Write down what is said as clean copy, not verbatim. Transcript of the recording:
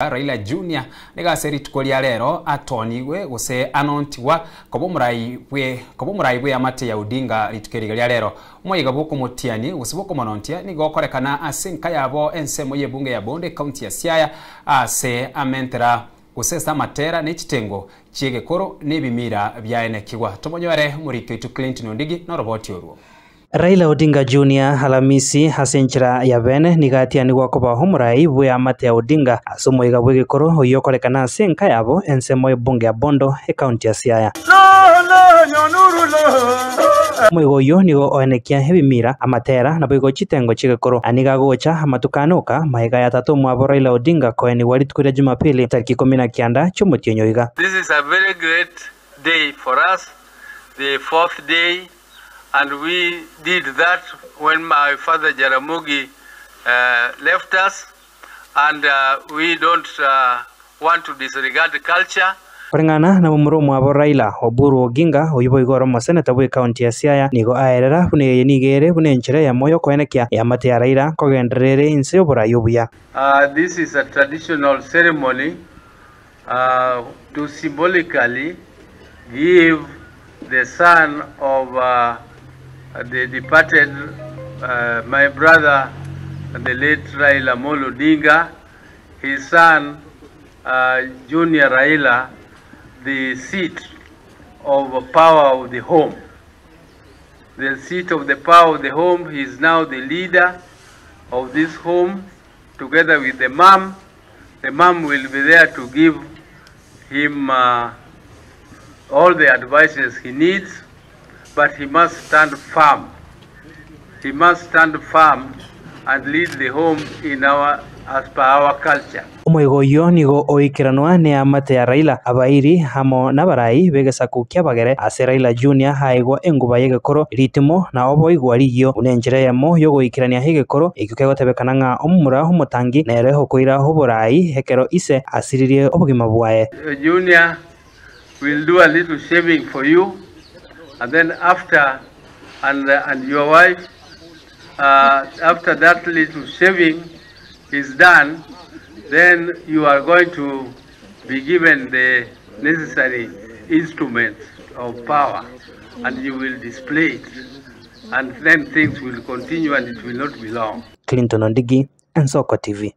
Raila Junior nigo ase rituko ria rero atonigwe gose anontigwa koba omorai bwe koba omorai bw'eamate ya Odinga rituko eriga ria rero. Omoyega bw'okomotiani gose bw'okomonontia nigo okorekana ase enka yabo ensemo y'ebunge ya Bondo ekaunti ya Siaya ase amentera gose ase amatera ne chitengo chi'egekoro na ebimira biaenekigwa. Tomonywere omoriki oito Clinton Ondigi noroboti orwo. Raila Odinga Junior Alamisi ase enchera ya bene nigo atianigwa koba omorai bw'eamate ya Odinga ase omoiga bw'egekoro oyio okorekana ase enka yabo ensemo y'ebunge ya Bondo ekaunti ya Siaya. Omoiga oyio nigo oenekia ebimira, amatera naboigo chitengo chi'egekoro na nigo agocha amatuko ane oka magega ya tata omwabo Raila Odinga koenigwa rituko ria Jumapili tariki 19 chi'omotienyi oiga. This is a very great day for us, the fourth day and we did that when my father Jaramogi uh, left us and uh, we don't uh, want to disregard culture. Koreng'ana na momura omwabo Raila, Oburu Oginga, oyio boigo ore omoseneta bw'ecounty ya Siaya, nigo aerera buna eye nigo ere buna enchera eyemo y'okoenekia eamate ya Raila nkogenderera ere inse y'oborai obuya. Uh, this is a traditional ceremony uh, to symbolically give the son of uh, the departed, uh, my brother, the late Raila Amolo Odinga, his son, uh, Junior Raila, the seat of power of the home. The seat of the power of the home, he is now the leader of this home, together with the mom. The mom will be there to give him uh, all the advices he needs, but he must stand firm. He must stand firm and lead the home in our, as per our culture. Omoigo oyio nigo oikeranwa neamate ya Raila abairi amo nabarai b'egesaku ki'abagere ase Raila Junior aigwa enguba y'egekoro ritimo na oboigwa rigio buna enchera eyemo yogoikerania egekoro ekio kegotebekana ng'a omomura omotangi nere okoira oborai ekero ise asiririe obogima bwaye. Junior will do a little shaving for you, and then after, and, and your wife, after that little shaving is done, then you are going to be given the necessary instruments of power, and you will display it, and then things will continue and it will not be long. Clinton Ondigi, Ensoko TV.